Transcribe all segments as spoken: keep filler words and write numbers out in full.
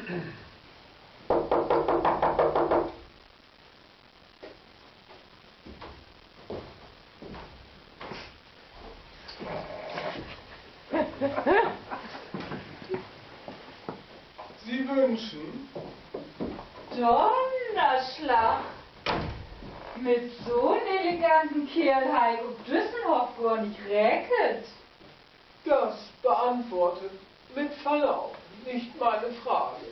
Sie wünschen? Donnerslag! Mit so'n eleganten Keerl harr ik op düssen Hoff gor nich rekent. Das beantwortet mit Verlaub nicht meine Frage.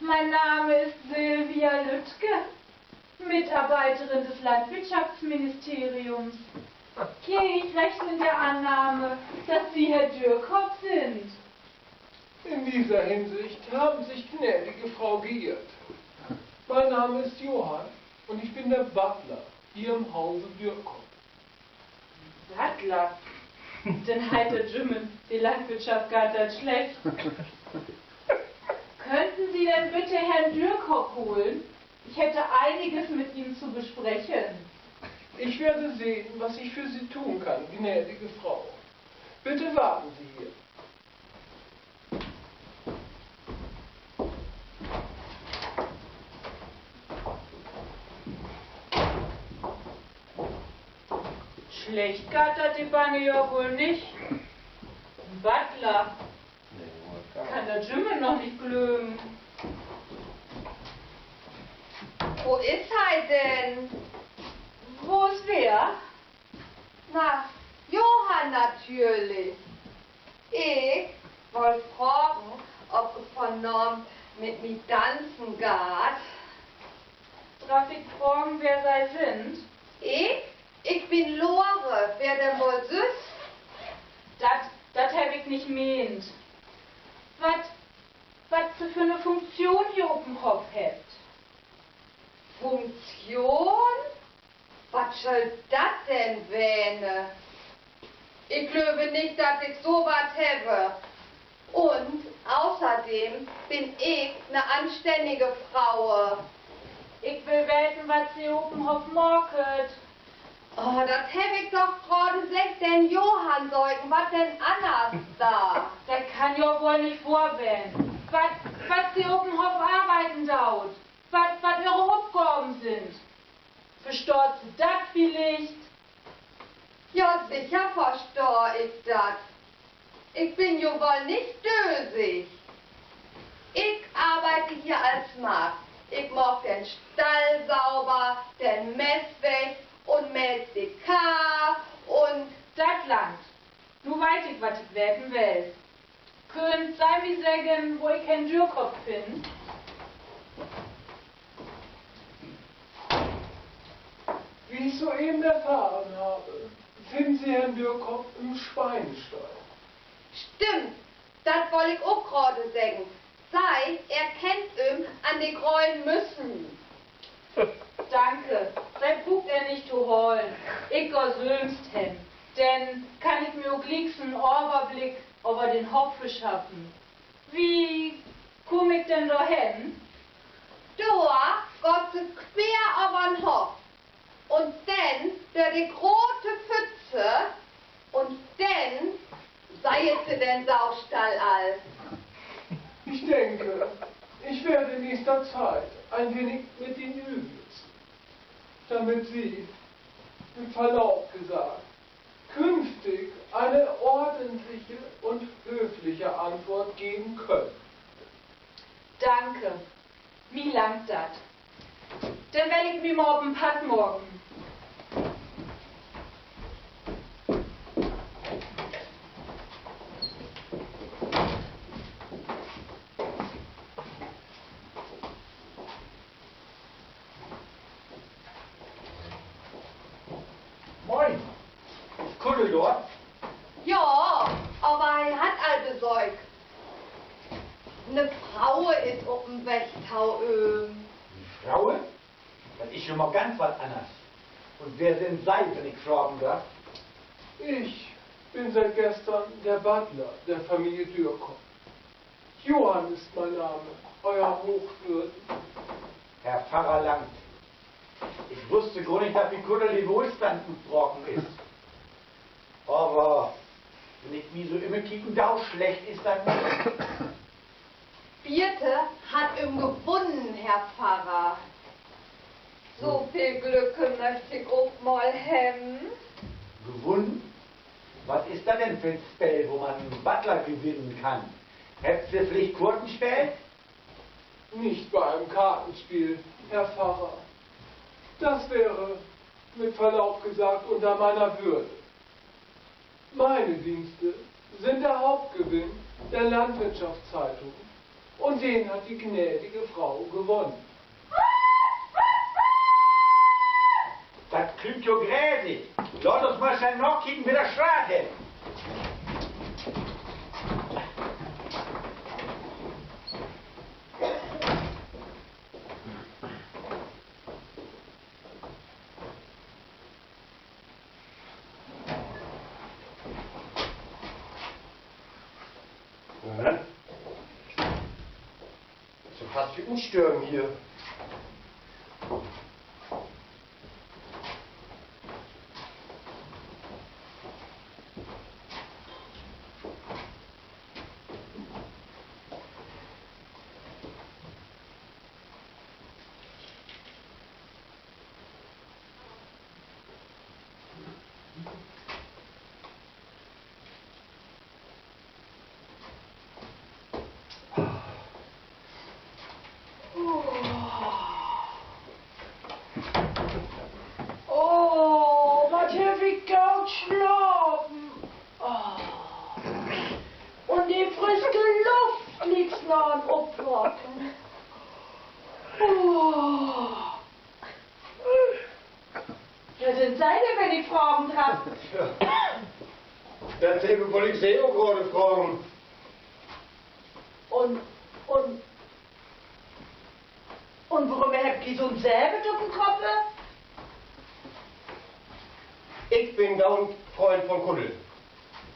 Mein Name ist Sylvia Lüttke, Mitarbeiterin des Landwirtschaftsministeriums. Gehe ich recht in der Annahme, dass Sie Herr Dürkop sind? In dieser Hinsicht haben sich gnädige Frau geirrt. Mein Name ist Johann und ich bin der Butler hier im Hause Dürkop. Butler? Denn heet dat jümmers, de Landwirtschaft geiht dat slecht. Könnten Sie denn bitte Herrn Dürkop holen? Ich hätte einiges mit ihm zu besprechen. Ich werde sehen, was ich für Sie tun kann, gnädige Frau. Bitte warten Sie hier. Slecht geiht dat de Bange ja woll nich. En Butler. Kann dat jümmers noch nich glöven. Wo is he denn? Wo is wer? Na, Johann natürlich. Ik wull fragen, of he vunavend mit mi danzen geiht. Draff ik fragen, wer Se sünd? Ik? Ik bün Lore, wer denn woll süss? Dat, dat heff ik nich meent. Wat, wat Se för 'ne Funktion hier op den Hoff hebbt. Funktion? Wat schall dat denn wesen? Ik glööv nich, dat ik so wat heff. Un außerdem bün ik 'ne anstännige Frau. Ik will weten, wat Se op den Hoff maakt. Oh, dat heff ik doch graad seggt, den Johann söken, wat denn anners dor? Dat kann ja woll nich wohr ween. Wat, wat Se op den Hoff arbeiden doot, wat, wat Ehre Opgaven sünd. Verstaht Se dat villicht? Ja, sicher verstah ik dat. Ik bün jo woll nich dösig. Ik arbeide hier as Magd. Ik maak den Stall sauber, den Mess weg un melk de Kalv un... Dat langt. Nu weit ik, wat ik weten will. Köönt Se mi seggen, wo ik Herrn Dürkop finn? Wie ich soeben erfahren habe, finden Sie Herrn Dürkop im Schweinestall. Stimmt, dat wull ik ok grade seggen. Se erkennt em an de grönen Mützen. Danke, Se bruukt em nich to halen. Ik gah sülvst hen. Denn kann ik mi ok glieks en Överblick över den Hoff verschaffen. Wie kumm ik denn dor hen? Dor gaht Se quer över'n Hoff un denn dör de grote Pütze un denn seht Se den Saustall al. Ich denke, ich werde in nächster Zeit ein wenig mit Ihnen üben müssen, damit Sie, mit Verlaub gesagt, künftig eine ordentliche und höfliche Antwort geben können. Danke. Mi langt dat. Denn will ik mi mal op en Padd maken. Moin. Is Kuddel dor? Ja, aver he hett al Besöök. 'Ne Fraue is op en Weg to em. 'Ne Fraue? Dat is jo mal ganz wat anners. Un wer sünd Se, wenn ik fragen dröff? Ich bin seit gestern der Butler der Familie Dürkop. Johann ist mein Name, Euer Hochwürden. Herr Pfarrer Lang, ik wüss gor nich, dat bi Kuddel de Wohlstand utbraken is. Aver wenn ik mi so ümkieken do, slecht is dat nich. Birte hett em gewunnen, Herr Pfarrer. So veel Glück möcht ik ok mal hebben. Gewunnen? Wat is dat denn för 'n Speel, wo man en Butler gewinnen kann? Hebbt Se villicht Korten speelt? Nicht bei einem Kartenspiel, Herr Pfarrer. Das wäre, mit Verlaub gesagt, unter meiner Würde. Meine Dienste sind der Hauptgewinn der Landwirtschaftszeitung. Und den hat die gnädige Frau gewonnen. Dat klingt jo gräsig. Laat uns mal schnell nakieken, wer dat schreit hett. Na, so fast wie Utstörben hier. Oh, wat heff ik goot slapen. Oh. Un de frische Luft glieks na'n Opwaken. Oh. Wer sünd Se denn, wenn ik fragen draff? Ja. Datselve wull ik Se ok graad fragen. Un, un, un worüm hebbt ji so'n Säbet op'n Kopp? Ik bün goden Fründ von Kuddel.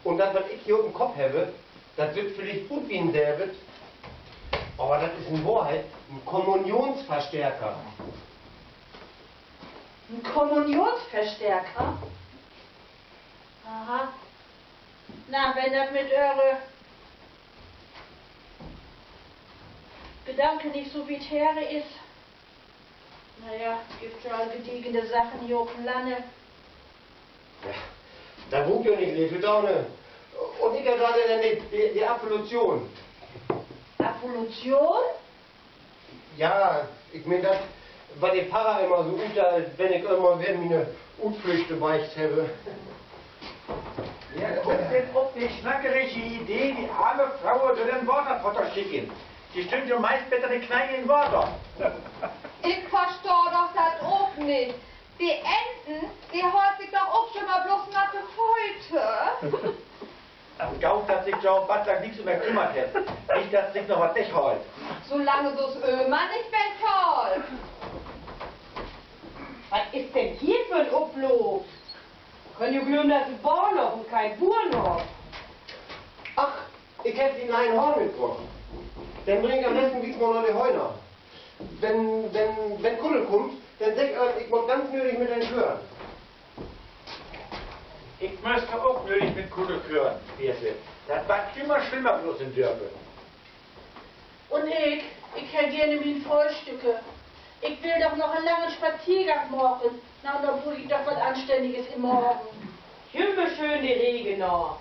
Un dat, wat ik hier op'n Kopp heff, dat süht villicht ut wie en Säbet, aver dat is in Wohrheit en Kommunionsverstärker. En Kommunionsverstärker? Aha. Na, wenn dat mit Ehre Gedanke nich so wiet her is. Na ja, gifft jo al gediegene Sachen hier op'n Lanne. Ja, dor bruukt ji nich leed to doon. Un ik heff dor denn de, de, de Absolution. Absolution? Ja, ik meen dat, wat de Pfarrer immer so utdeilt, wenn ik immer weer miene Utflüchte maakt heff. Wer kummt denn op de snackerige Idee, de arme Fro dör den Waterpott to schicken? De stünn jo meist bet an de Kneen in Water. Ik verstah doch dat ok nich. De Enten, de haalt sik doch ok jümmer bloots natte Fööt. Goot, dat sik jo Butler glieks üm ehr kümmert hett. Nich, dat sik noch wat weghaalt. Solang se sük sülver nich weghaalt. Wat is denn hier för 'n Oploop? Köönt jo glöven, dat is en Bahnhoff un keen Buernhoff. Ach, ik heff di en Hahn mitbrocht. Den bring ik an'n besten glieks mal na de Höhner. Wenn, wenn, wenn Kuddel kummt, denn segg em, ik mutt ganz nödig mit em kören. Ik müss ok nödig mit Kuddel kören, Birte. Dat warrt jümmer slimmer bi us in't Dörp. Un ik, ik heff geern mien Fröhstück. Ik will doch noch en langen Spaziergang maken. Na, denn bruuk ik doch wat Anstänniges in'n Magen. Jümmer schöön de Rege na.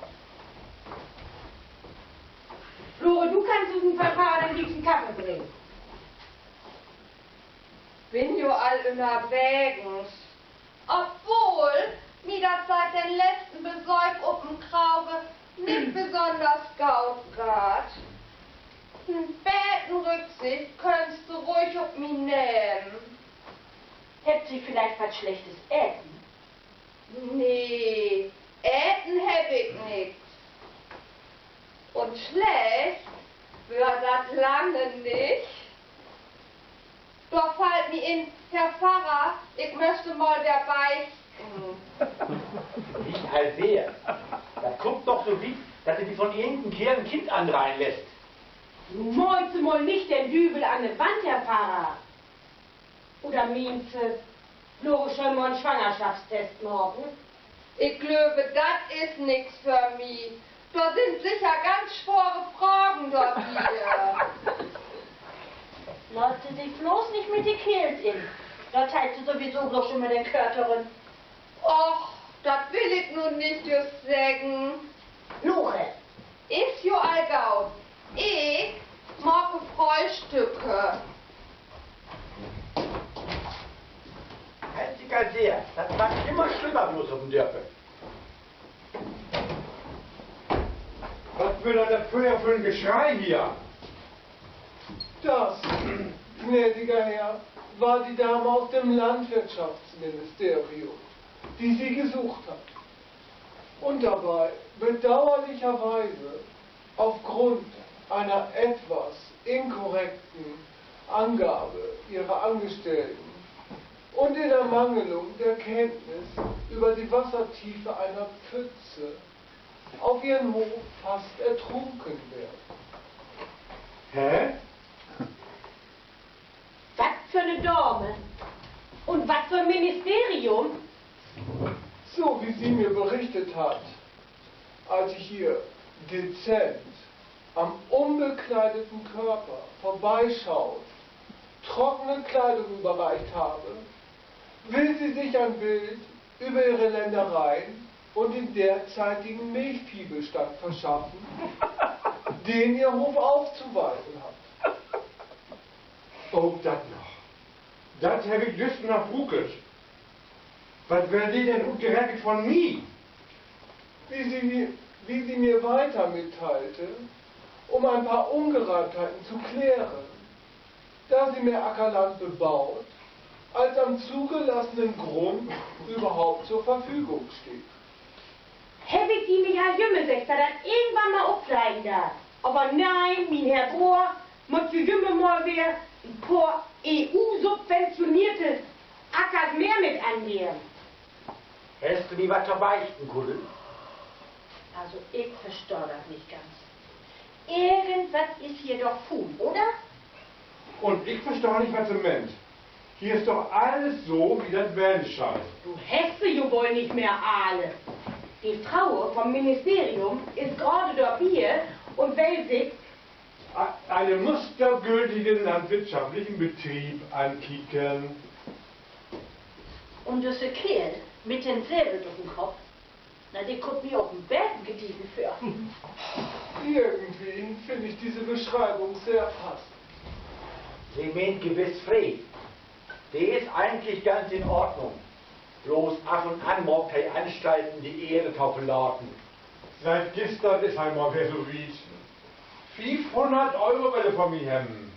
Flore, du kannst usen Papa den nächsten Kaffee bringen. Bün jo al ünnerwegens. Obwohl mi dat siet den letzten Besöök op 'n Krauge nich besünners goot geiht. En beten Rücksicht köönst du ruhig op mi nehmen. Hebbt Se villicht wat Slechtes eten? Nee, eten heff ik nix. Un slecht wöör dat lange nich. Dor fallt mi in, Herr Pfarrer, ik müss mal weer beichten. Nich al weer. Dat kummt doch so wiet, dat du di von irgendeen Keerl en Kind andreihen lettst. Nu maalt Se mal nich den Düvel an de Wand, Herr Pfarrer. Oder meent Se, Flore schöll mal en Swangerschaftstest maken? Ik glööv, dat is nix för mi. Dor sünd seker ganz swore Fragen dorbi. Laat Se sik blots nich mit de Keerls in. Dor teilt Se sowieso blots jümmer den Körteren. Och, dat will ik nu nich jüst seggen. Lore, is jo all goot. Ik maak Fröhstücke. Halt sik al sehr. Dat warrt jümmer slimmer blots op 'n Dörpe. Wat weer dat fröher för 'n Geschrei hier? Das, gnädiger Herr, war die Dame aus dem Landwirtschaftsministerium, die Sie gesucht hat und dabei bedauerlicherweise aufgrund einer etwas inkorrekten Angabe Ihrer Angestellten und in Ermangelung der Kenntnis über die Wassertiefe einer Pfütze auf Ihrem Hof fast ertrunken wäre. Hä? Wat för 'ne Dame? Un wat för 'n Ministerium? So wie sie mir berichtet hat, als ich ihr dezent am unbekleideten Körper vorbeischauend trockene Kleidung überreicht habe, will sie sich ein Bild über ihre Ländereien und den derzeitigen Milchviehbestand verschaffen, den ihr Hof aufzuweisen hat. Ok dat noch. Dat heff ik jüst noch bruukt. Wat will de denn utgerekent von mi? Wie sie, wie sie mir weiter mitteilte, um ein paar Ungereimtheiten zu klären, da sie mehr Ackerland bebaut, als am zugelassenen Grund überhaupt zur Verfügung steht. Heff ik di nich al jümmer seggt, dat dat irgendwann mal opflegen deit? Aver nee, mien Herr Broer mutt jo jümmer mal weer en poor E-U-subventioneerte Ackers mehr mit angeven. Hest du mi wat to beichten, Kuddel? Also, ik verstah dat nich ganz. Irgendwat is hier doch fuul, oder? Un ik verstah nich, wat Se meent. Hier is doch alles so, wie dat ween schall. Du hest se jo woll nich mehr alle. De Fro vun't Ministerium is graad dorbi un will sik e-, ene mustergültige landwirtschaftlichen Betrieb ankieken. Un düsse Keerl mit den Säbel dörch den Kopp, na, de kummt mi ok en beten gediegen vör. Irgendwie finde ich diese Beschreibung sehr passend. Se meent gewiss Fred. De is egentlich ganz in Ordnung. Bloots af un an maakt he Anstalten, de Eer to verlaten. Siet güstern is he mal wedder so wiet. Fiefhunnert Euro will he von mi hebben.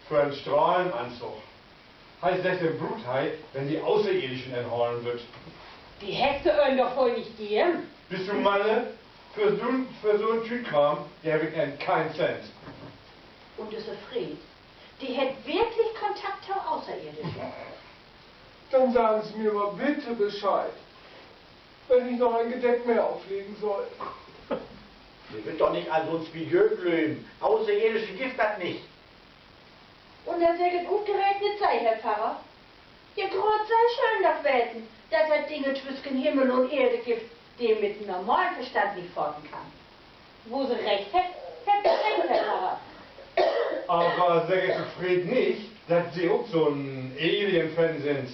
För en Strahlenanzug. He seggt, den bruukt he, wenn de Außerirdischen em halen wüllt. De hest du em doch woll nich geven? Büst du malle? För so'n, för so'n Tüütkraam geev ik em keen Cent. Un düsse Fred, de hett wirklich Kontakt to Außerirdische? Dann sagen Sie mir aber bitte Bescheid, wenn ich noch ein Gedeck mehr auflegen soll. Wi wüllt doch nich an so'n Spijöök glöven. Außerirdische gifft dat nich. Un dat seggt utgereknet Se, Herr Pfarrer? Ji graad sülvst schullen dat weten, dat dat Dinge twüschen Himmel un Eerde gifft, de mit 'n normalen Verstand nich faten kann. Wo Se recht hebbt, hebbt Se recht, Herr Pfarrer. Aver segg et de Fred nich, dat Se ok so'n Alien-Fan sünd.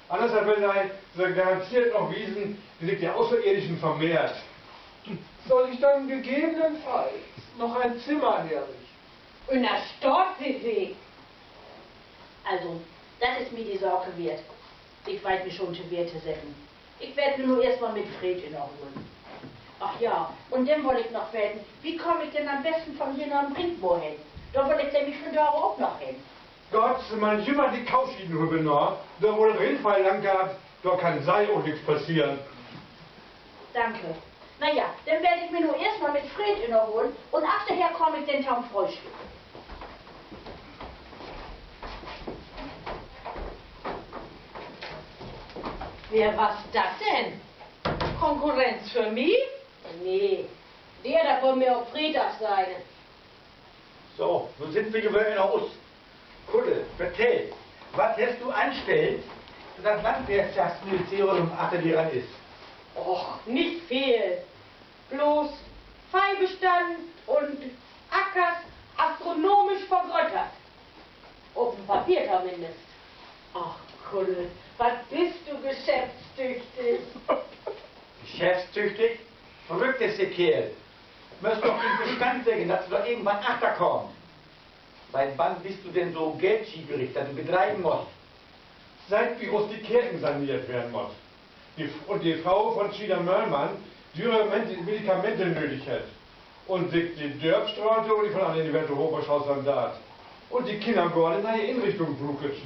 Anners will he Se garanteert noch wiesen, wo sik de Außerirdischen vermehrt. Soll ich dann gegebenenfalls noch ein Zimmer herrichten? Ünnerstaht Se sik? Also, dat is mi de Saak weert. Ik weet mi schon to Wehr to setten. Ik warr mi nu eerstmal mit Fred ünnerholen. Ach ja, un denn wull ik noch weten, wo kaam ik denn an'n besten von hier na'n Brinkmoor hen? Dor wull ik nämlich vandage ok noch hen. Gott, man jümmer de Kauschienen rüber na, dor wo dat Rindvieh lang geiht, dor kann Se ok nix passeren. Danke. Na ja, denn warr ik mi nu eerstmal mit Fred ünnerholen un achterher kaam ik denn to'n Fröhstück. Wer was dat denn? Konkurrenz för mi? Nee, de hett dat woll mehr op Freedag seihn. So, nu sünd wi jo wedder in Huus. Kuddel, vertell, wat hest du anstellt, dat dat Landweertschaftsministerium achter di an is? Och, nich veel. Bloots Veehbestand un Ackers astronomisch vergröttert. Op en Papier tominnst. Ach, Kuddel, wat büst du geschäftstüchtig. Geschäftstüchtig? Verrückt is de Keerl. Müsst doch dien Verstand seggen, dat se dor irgendwann achterkamen. Siet wann büst du denn so geldgierig, dat du bedreigen musst? Siet bi us de Kerken saneert weern mutt. De F-, un de Fro von Schieder Möllmann düre Men-, Medikamente nödig hett. Un sik de Dörpstraat ok nich von alleen wedder to Hochbauschaus saniert. Un de Kinnergoorn ne'e Inrichtung bruukt.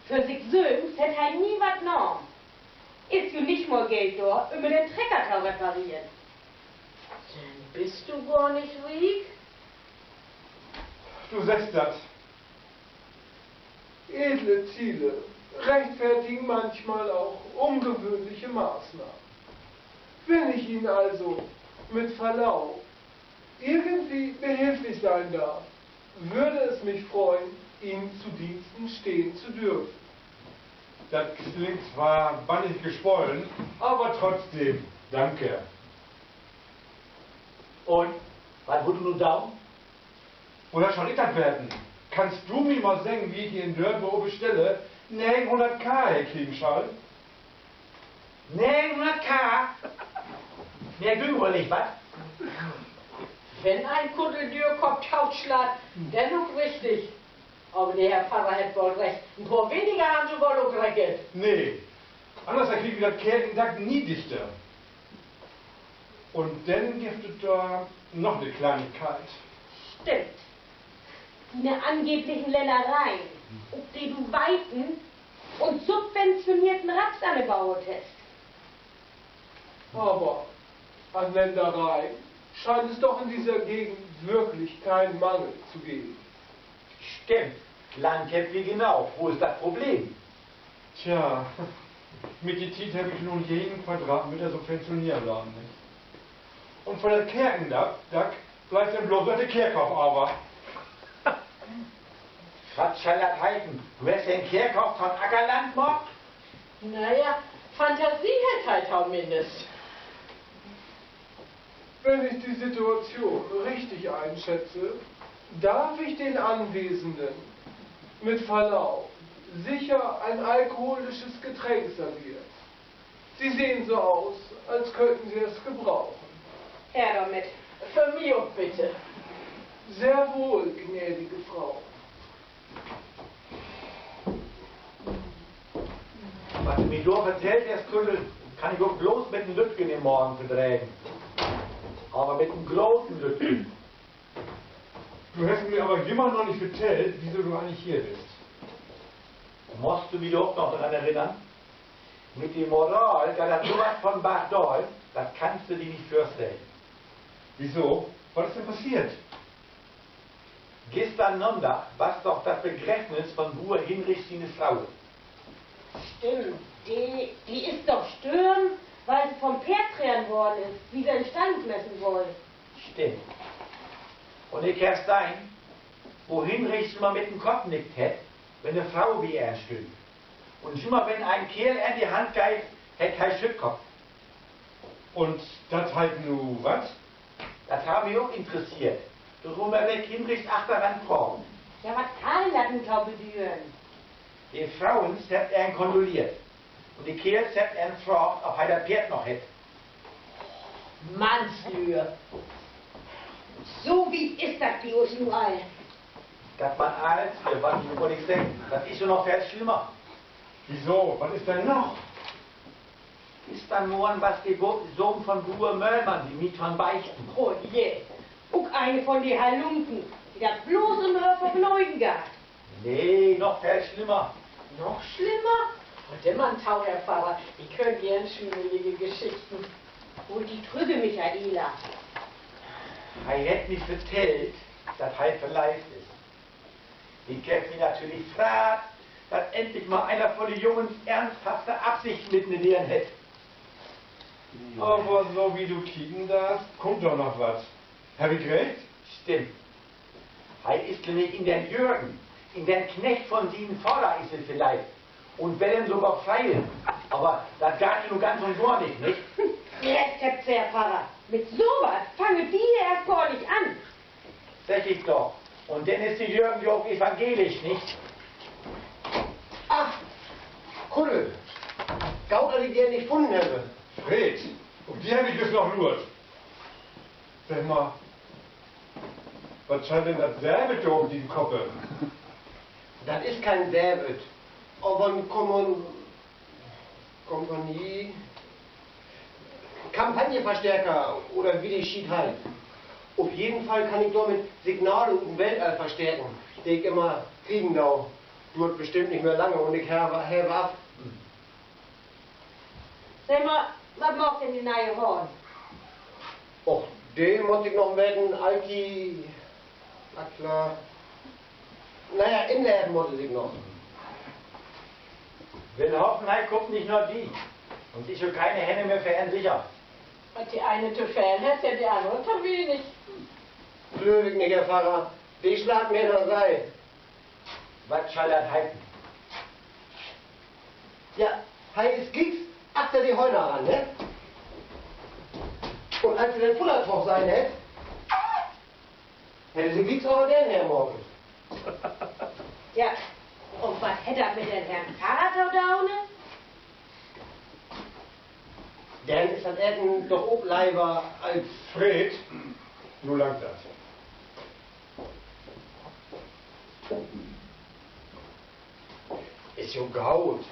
För sik sülvst hett he nie wat nahmen. Is jo nich mal Geld dor, üm den Trecker to repareren. Denn büst du gor nich riek. Du seggst dat. Edle Ziele rechtfertigen manchmal auch ungewöhnliche Maßnahmen. Wenn ich Ihnen also, mit Verlaub, irgendwie behilflich sein darf, würde es mich freuen, Ihnen zu Diensten stehen zu dürfen. Dat klingt zwar bannig geschwollen, aver trotzdem, danke. Un, wat wullt du nu doon? Woher schall ik dat weten? Kannst du mi mal seggen, wie ik hier in Dörp op de Stelle negenhunnert K herkriegen schall? Negenhunnert K? Mehr güng woll nich, wat? Wenn en Kuddel Dörkopp totslaat, denn ok richtig. Aver de Herr Pfarrer hett woll recht. En poor weniger harrn se woll ok reckt. Nee, anners kriegt wi dat Kerkendack nie dichter. Un denn gifft dat dor noch 'ne Kleinigkeit. Stimmt. Diene angeblichen Lännereien, op de du weiten un subventionierten Raps anbaut hest. Aber an Ländereien scheint es doch in dieser Gegend wirklich keinen Mangel zu geben. Stimmt. Land hebbt wi genoog. Wo is dat Problem? Tja, mit de Tiet heff ik nu jeden Quadratmeter subventioneren laten, nich? Un för dat Kerkendack, Dack blifft denn bloots noch de Kerkhoff över. Wat schall dat heten? Du hest den Kerkhoff to'n Ackerland maakt? Na ja, Fantasie hett he tominnst. Wenn ich die Situation richtig einschätze, darf ich den Anwesenden mit Verlaub sicher ein alkoholisches Getränk servieren. Sie sehen so aus, als könnten Sie es gebrauchen. Her dormit. För mi ok bitte. Sehr wohl, gnädige Frau. Wat du mi dor vertellt hest, Kuddel, kann ik ok bloots mit en Lüttken in'n Magen verdregen. Aver mit en groten Lüttken. Du hest mi aver jümmer noch nich vertellt, wieso du egentlich hier büst. Musst du mi dor ok noch dran erinnern? Mit de Moral geiht dat so wat von bargdaal, dat kannst du di nich vörstellen. Wieso? Wat is denn passeert? Güstern Namiddag was doch dat Begräffnis von Buur Hinrich siene Fro. Stimmt, de, de is doch störven, wiel se von Peerd treden worrn is, wie se in'n Stall messen wull. Stimmt. Un ik heff sehn, wo Hinrich jümmer mit den Kopp nickt hett, wenn 'ne Fro bi em stünn. Un jümmer, wenn en Keerl em de Hand geev, hett he Schüttkopp. Un dat heet nu wat? Dat harr mi ok interesseert. Dorüm heff ik Hinrich achteran fraagt. Ja, wat schall dat nu to bedüden? De Froens hebbt em kondoliert. Un de Keerls hebbt em fraagt, of he dat Peerd noch hett. Mannslüe. So wiet is dat bi us nu al. Dat man allens, äh, wat ik nu woll ik seggen, dat is jo noch veel slimmer. Wieso? Wat is denn noch? Güstern Morgen was de Bo-, Sohn von Buur Möllmann bi mi to'n Beichten. Oh je. Ok een von de Halunken, de dat bloots üm ehr Vergnögen geiht. Nee, noch veel slimmer. Noch slimmer? Oh, denn man to, Herr Pfarrer, ik höör geern schümelige Geschichten. Hol di trügge, Michaela. He hett mi vertellt, dat he verleevt is. Ik heff mi natürlich freit, dat endlich mal een von de Jungens ernsthafte Afsichten mit 'n Deern hett. Aver so wie du kieken deist, kummt doch noch wat. Heff ik recht? Stimmt. He is nämlich in den Jürgen, in den Knecht von sienen Vader is he verleevt. Un will em sogor freen. Aver dat geiht jo nu ganz un gor nich, nich? Recht hebbt Se, Herr Pfarrer. Mit so wat fangt wi eerst gor nich an. Segg ik doch. Un Denn is de Jürgen ja ok evangelisch, nich? Ach, Kuddel. Goot, dat ik di endlich funnen heff. Fred, op di heff ik jüst noch luurt. Segg mal, wat schall denn dat Säbet dor op dien Kopp? Dat is keen Säbet, aver en Kommun-, Kompanie-, Kampagnenverstärker oder wie de Schiet heet. Op jeden Fall kann ik dormit Signale ut den Weltall verstärken, de ik immer kriegen do. Duert bestimmt nich mehr lange un ik heff, heff af. Segg mal, wat maakt denn de ne'e Hahn? Och, de mutt sik noch en beten alki-, akla-, na ja, inleven mutt he sik noch. Will hoffen, he kummt nich na di. Un is jo keine Henne mehr för em sicher. Wat de ene to veel hett, hett de annere to wenig. Glööv ik nich, Herr Pfarrer. De slaat mi in de Seid. Wat schall dat heten? Ja, he is glieks achter de Höhner ran, ne? Un as he den Fuddertrog sehn hett, hett he se glieks achter den hermaakt. Ja, un wat hett dat mit den Herrn Pfarrer to doon? Denn is dat Eten doch ok lever as Fred, nu langt dat. Is jo goot.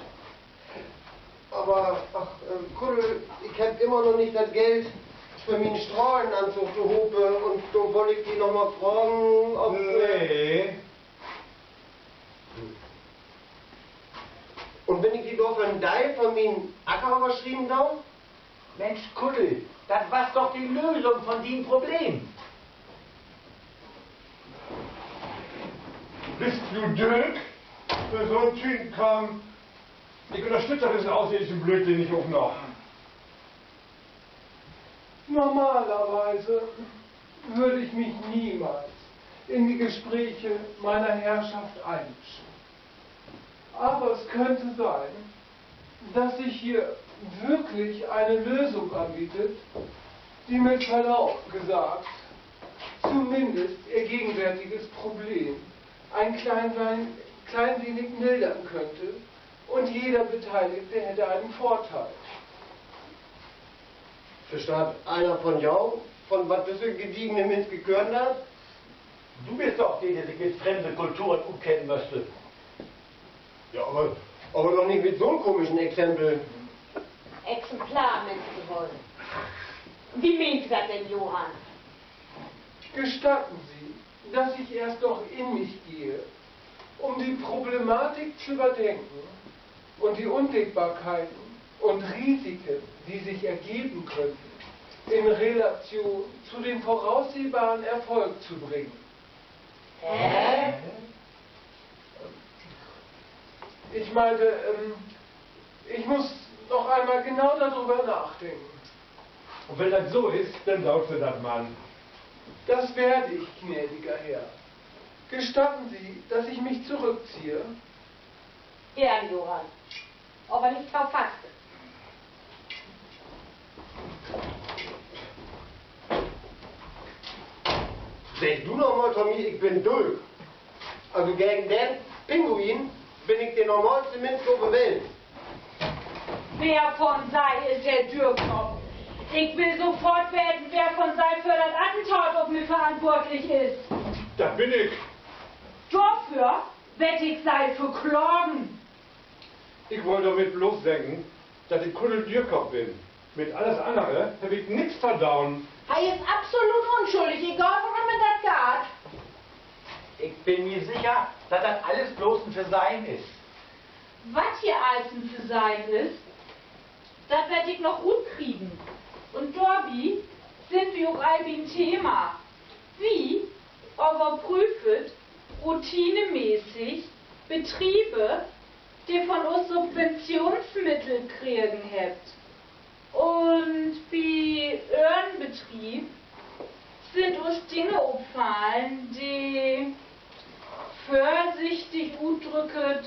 Aver, ach, äh, Kuddel, ik heff immer noch nich dat Geld för mien Strahlenantog tohopen un do wull ik di noch mal fragen, of, äh, nee. Un wenn ik di dorför en Deel von mien Acker överschrieven do? Mensch, Kuddel, dat was doch de Lösung von dien Problem. Büst du dööd? För so'n Tüünkram. Ik ünnerstütt düssen ausländschen Blöödsinn nich ok noch. Normalerweise würde ich mich niemals in die Gespräche meiner Herrschaft einmischen. Aber es könnte sein, dass sich hier wirklich eine Lösung anbietet, die mit Verlaub gesagt zumindest Ihr gegenwärtiges Problem ein klein wein-, klein wenig mildern könnte und jeder Beteiligte hätte einen Vorteil. Versteiht einer von jo, von wat düsse gediegene Minsch gekören hett? Du büst doch de, de sik mit fremde Kulturen utkennen müsst. Ja, aver, aver doch nich mit so'n komischen Exempel. Exemplar, meenst du woll? Wie meenst du dat denn, Johann? Gestatten Sie, dass ich erst noch in mich gehe, um die Problematik zu überdenken und die Unwägbarkeiten und Risiken, die sich ergeben könnten, in Relation zu dem voraussehbaren Erfolg zu bringen. Hä? Ich meine, ähm, ich muss noch einmal genau darüber nachdenken. Un wenn dat so is, denn doot Se dat man. Das werde ich, gnädiger Herr. Gestatten Sie, dass ich mich zurückziehe? Geern, Johann. Aver nich to faste. Segg du noch mal to mi, ik bün dull. Also gegen den Pinguin bün ik de normaalste Minsch op de Welt. Wer von Se is de Dürkopp? Ik will sofort weten, wer von Se för dat Attentat op mi verantwoortlich is. Dat bün ik. Dorför will ik Se verklagen. Ik wull dormit bloots seggen, dat ik Kuddel Dürkopp bün. Mit allens annere heff ik nix to doon. He is absolut unschullig, egal worüm dat geiht. Ik bün mi sicher, dat dat allens bloots en Versehn is. Wat hier allens en Versehn is, dat warr ik noch rutkriegen. Un dorbi sünd wi ok al bi'n Thema. Wi överprüft routinemäßig Betriebe, de von us Subventionsmiddel kregen hebbt. Un bi Öhren Betrieb sünd us Dinge opfallen, de, vörsichtig utdrücket,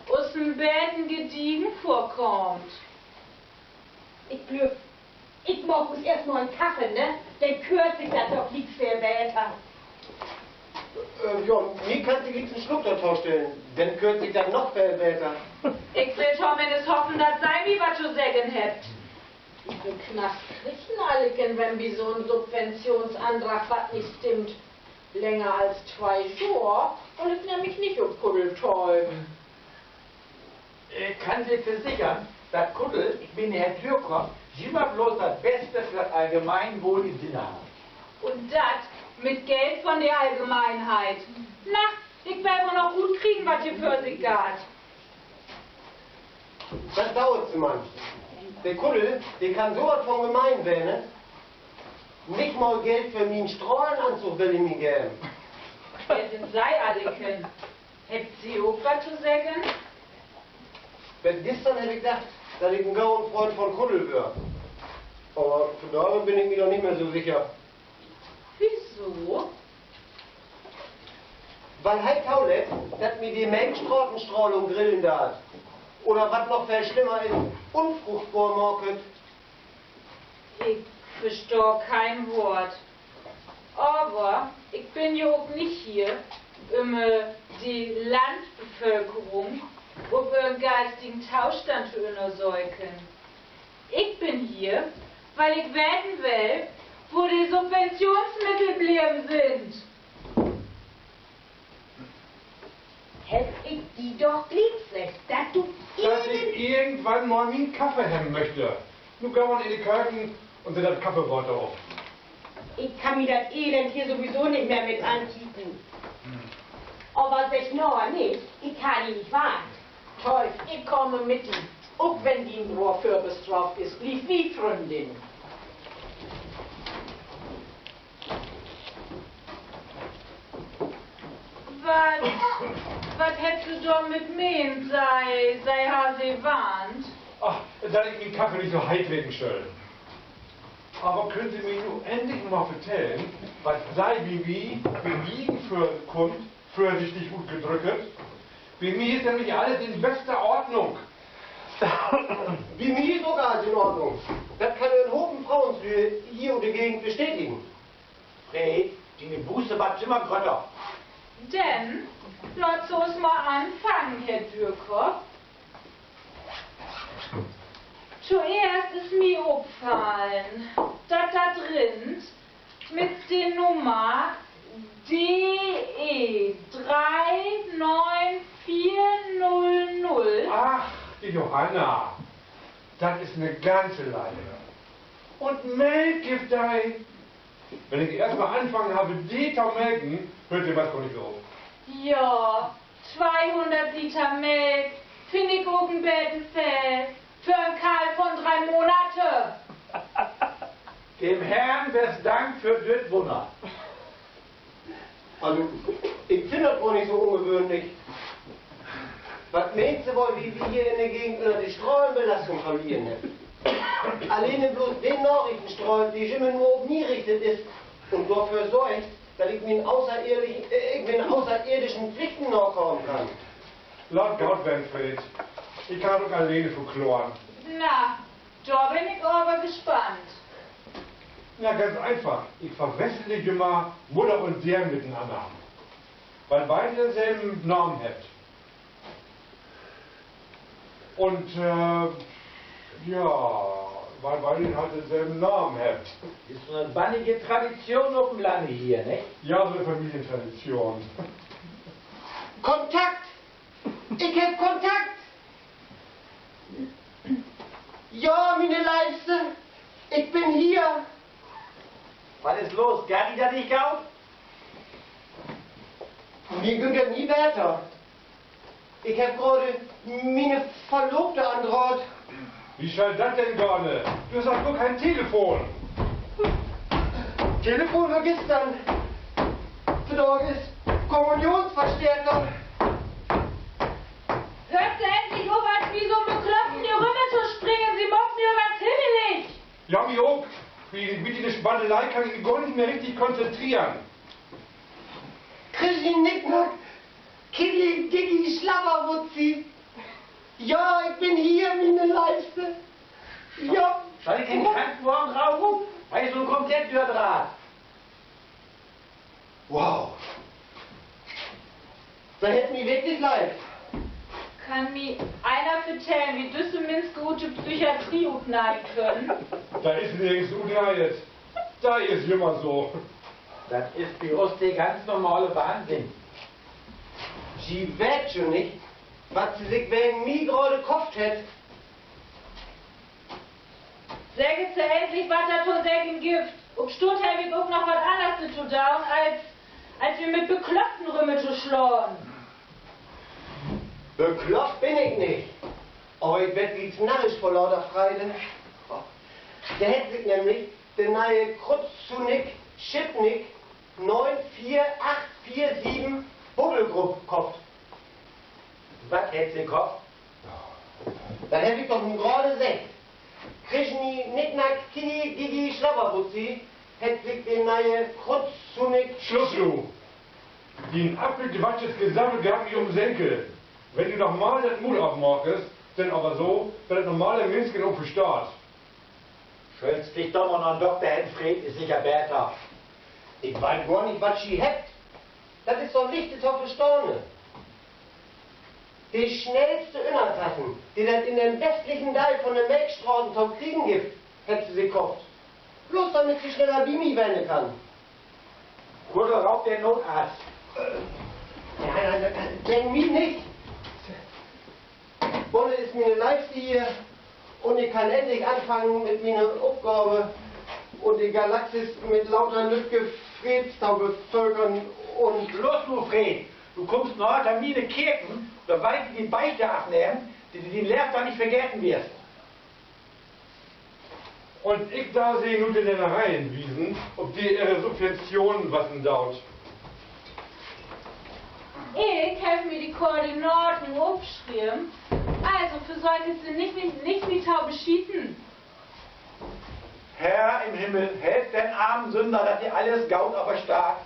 us en beten gediegen vörkaamt. Ik glööv, ik maak us eerst mal en Kaffee, ne? Denn köört sik dat doch glieks veel beter. Äh, ja, mi kannst du glieks en Schluck dorto stellen. Denn höört sik dat noch veel beter. Ik will tominnst hoffen, dat Se mi wat to seggen hebbt. Ihren Knast kriegt en allekeen, wenn bi so'n Subventionsandrag wat nich stimmt. Länger as twee Johr wull ik nämlich nich op Kuddel töven. Ik kann Se versichern, dat Kuddel mit Herr Dürkopp jümmer blots dat Beste för dat Allgemeinwohl in'n Sinn harr. Un dat mit Geld von de Allgemeinheit. Na, ik will woll noch rutkriegen, wat hier vör sik geiht. Wat doot Se, Mann? De Kuddel, de kann so wat von gemein ween. Nich mal Geld för mien Strahlenanzug will he mi geven. Wer sünd Se allekeen? Hebbt Se ok wat to seggen? Bet güstern heff ik dacht, dat ik en goden Fründ von Kuddel weer. Aver vandagen bün ik mi dor nich mehr so sicher. Wieso? Wiel he tolett, dat mi de Melkstratenstrahlung grillen deit. Oder wat noch veel slimmer is, unfruchtbor maakt. Ik verstah keen Woort. Aver ik bün ja ok nich hier, üm, äh, de Landbevölkerung op ehren geistigen Tostand to ünnersöken. Ik bün hier, wiel ik weten will, wo de Subventionsmiddel bleven sünd. Heff ik di doch glieks seggt, dat du, dat ik irgendwann mal mien Kaffee hebben möchte. Nu gah man in de Köken un sett dat Kaffeewater op. Ik kann mi dat Elend hier sowieso nich mehr mit ankieken. Aver segg naher nich, ik harr di nich warnt. Töv, ik kaam mit di. Ok wenn dien Broer vörbestraft is, blievt wi Fründinnen. Wat, wat hebbt Se dormit meent, Se, Se harr se warnt? Ach, dat ik mien Kaffee nich so heit drinken schöll. Aver köönt Se mi nu endlich mal vertellen, wat Se bi mi, bi mi vörkummt, vörsichtig utdrückt? Bi mi is nämlich allens in bester Ordnung. Bi mi is ok allens in Ordnung. Dat kann en Hopen Froenslüüd hier ut de Gegend bestätigen. Fred, diene Buuß warrt jümmer grötter. Denn laat Se us mal anfangen, Herr Dürkopp. Toeerst is mi opfallen, dat dat Rind mit de Nummer D E dree neun veer null null. Ach, de Johanna. Dat is 'ne ganze Leine. Un Melk gifft de. Wenn ik eerstmal anfangen heff, de to melken, höört de meist gor nich op. Ja, tweehunnert Liter Melk finn ik ok en beten veel för en Kalv von dree Monate. Dem Herrn wes Dank för düt Wunner. Also, ik finn dat gor nich so ungewöhnlich. Wat meent Se woll, wo wi hier in de Gegend ünner de Strahlenbelastung to lieden hebbt? Alleen blots de Narichtenstrahl, de jümmer nur op mi richtet is un dorför sorgt, dat ik mien außerehrlich-, äh, ik mien außerirdischen Pflichten nakamen kann. Laat goot ween, Fred. Ik kann dat ok alleen verkloren. Na, dor bün ik aver gespannt. Na, ganz eenfach. Ik verwessel jümmer Mudder un Deern mitenanner. Wiel beide denselven Naam hebbt. Un, äh, ja, wiel beide halt denselven Naam hebbt. Is so 'ne bannige Tradition op 'n Lanne hier, ne? Ja, so 'ne Familientradition. Kontakt! Ik heff Kontakt! Ja, miene Leevste, ik bün hier. Wat is los? Geiht di dat nich goot? Mi güng dat nie beter. Ik heff grade miene Verlobte andraht. Wo schall dat denn gahn? Du hest doch gor keen Telefon. Telefon weer güstern. Vandaag is Kommunionsverstärker. Höört Se endlich op, as mi so 'n Bekloppten hier rümmer to springen. Se maakt mi ganz himmelig. Ja, mi ok. Bi, bi de Spandelei kann ik mi gor nich mehr richtig konzentreren. Krischi Nicknack, Kicki Dicki Schlabberwutzi. Ja, ik bün hier, miene Leevste. Ja. Schall ik den Krankenwagen ropen? He is so komplett dördraht. Wow. Dat hett mi wirklich leid. Kann mi eener vertellen, wo düsse Minschen ut de Psychiatrie utneihen köönt? Dat is nix utneihet. Dat is jümmer so. Dat is bi us de ganz normale Wahnsinn. Ji weet jo nich, wat Se sik wegen mi graad köfft hebbt. Seggt Se endlich, wat dat to seggen gifft. Opstunns heff ik ok noch wat anners to doon, as, as mi mit Bekloppten rümtoslahn. Bekloppt bün ik nich, aver ik warr glieks narrisch vör lauter Freide. Dor hett sik nämlich de ne'e Kruzzunik Schipnik neun vier acht vier sieben Bubble Group köfft. Wat hett se köfft? Dat heff ik doch nu graad seggt. Krishni Nicknack Kiki Gigi Schlabberwutzi hett sik de ne'e Kruzzunik Sluss nu! Dien abgequatschtes Gesabbel geiht mi op'n Senkel. Wenn du noch mal dat Muul opmaakst, denn aver so, dat dat normale Minschen ok verstaht. Schöllst di doch mal na'n Dokter hen, Fred, is seker beter. Ik weet gor nich, wat ji hebbt. Dat is doch licht to verstahn. De snellste Ünnertassen, de dat in den westlichen Deel von de Melkstraten to kriegen gifft, hebbt Se sik köfft. Bloots dormit Se sneller bi mi wesen kann. Hol doch raus den Notarzt. Wegen mi nich. Bolle is miene Leevste hier un ik kann endlich anfangen mit miene Opgave un de Galaxis mit lauter lüttje Freds to bevölkern un Sluss nu, Fred! Du kummst naher to miene Kirken, dor warr ik di de Beichte afnehmen, de du dien Leevtiet nich vergeten wirst. Un ik do Se nu de Lännereien wiesen, op de Ehre Subventionen wassen doot. Ik heff mi de Koordinaten opschreven. Also versöök Se nich, nich, nich mi to beschieten. Herr im Himmel, help den armen Sünder, dat di alles goot översteiht.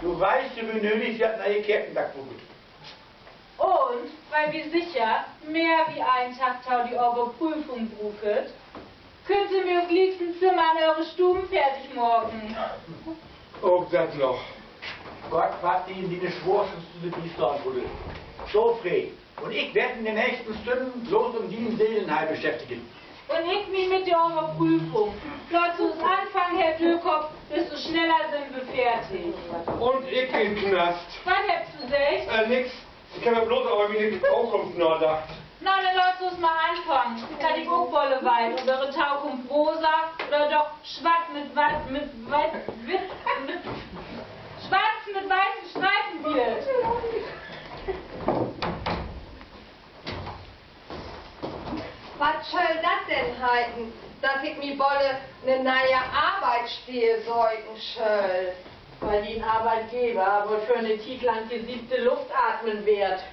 Du weist jo, wo nödig dat ne'e Kirkendack bruukt. Un wiel wi seker mehr wie een Dag to de Överprüfung bruukt, köönt Se mi ok glieks en Zimmer in Ehre Stuven fertig maken. Ok dat noch. Gott warrt di in diene swoorsten Stünn bistahn, Buddel. So, Fred, un ik warr in de nächsten Stünnen blots mit mien Selenheil beschäftigen. Un ik mi mit de Överprüfung. Laat Se us anfangen, Herr Dürkop, desto sneller sünd wi fertig. Un ik in Knast. Wat hebbt Se seggt? Äh, nix. Ik heff blots över miene Tokunft nadacht. Na, denn laat Se us mal anfangen. Dat ik ok bolle weet, of Ehre Tokunft rosa oder doch swatt mit wa-, mit wa-, witt, mit, swatt mit weiße Streifen wird. Wat schöll dat denn heiten, dat ik mi bolle 'ne ne'e Arbeitssteed söken schöll? Wiel dien Arbeitgever woll för 'ne Tiet lang de siebte Luft atmen warrt.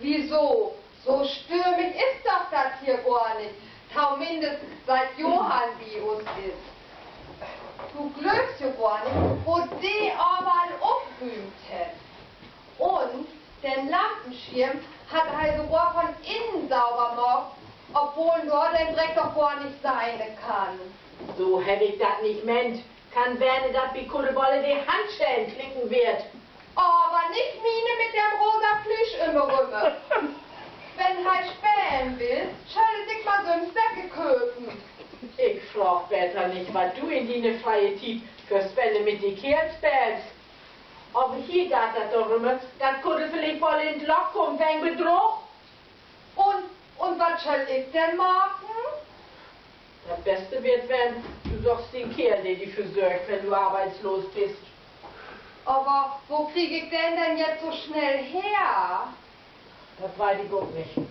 Wieso? So störmig is doch dat hier gor nich, tominnst siet Johann bi us is. Du glöövst jo gor nich, wo de överall oprüümt hett. Un den Lampenschirm hett he sogor von innen sauber maakt, obwohl 'n dor den Dreck doch gor nich sehn kann. So heff ik dat nich meent. Kann ween, dat bi Kuddel bolle de Handschellen klicken warrt. Aver nich miene mit den rosa Plüsch ümrüm. Wenn he spelen will, schöll he sik mal sülvst welke köpen. Ik fraag beter nich, wat du in diene freie Tiet för Spele mit de Keerls speelst. Aver hier geiht dat dorüm, dat Kuddel villicht woll in't Lock kummt wegen Bedrug. Un, un wat schall ik denn maken? Dat Beste warrt ween, du söchst di 'n Keerl, de di versörgt, wenn du arbeitslos büst. Aver wo krieg ik den denn jetzt so snell her? Dat weet ik ok nich.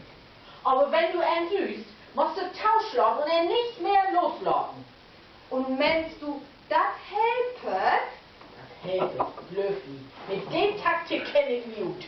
Aver wenn du em sühst, musst du toslaan un em nich mehr loslaten. Un meenst du, dat helpt? Dat helpt, glööv mi. Mit de Taktik kenn ik mi ut.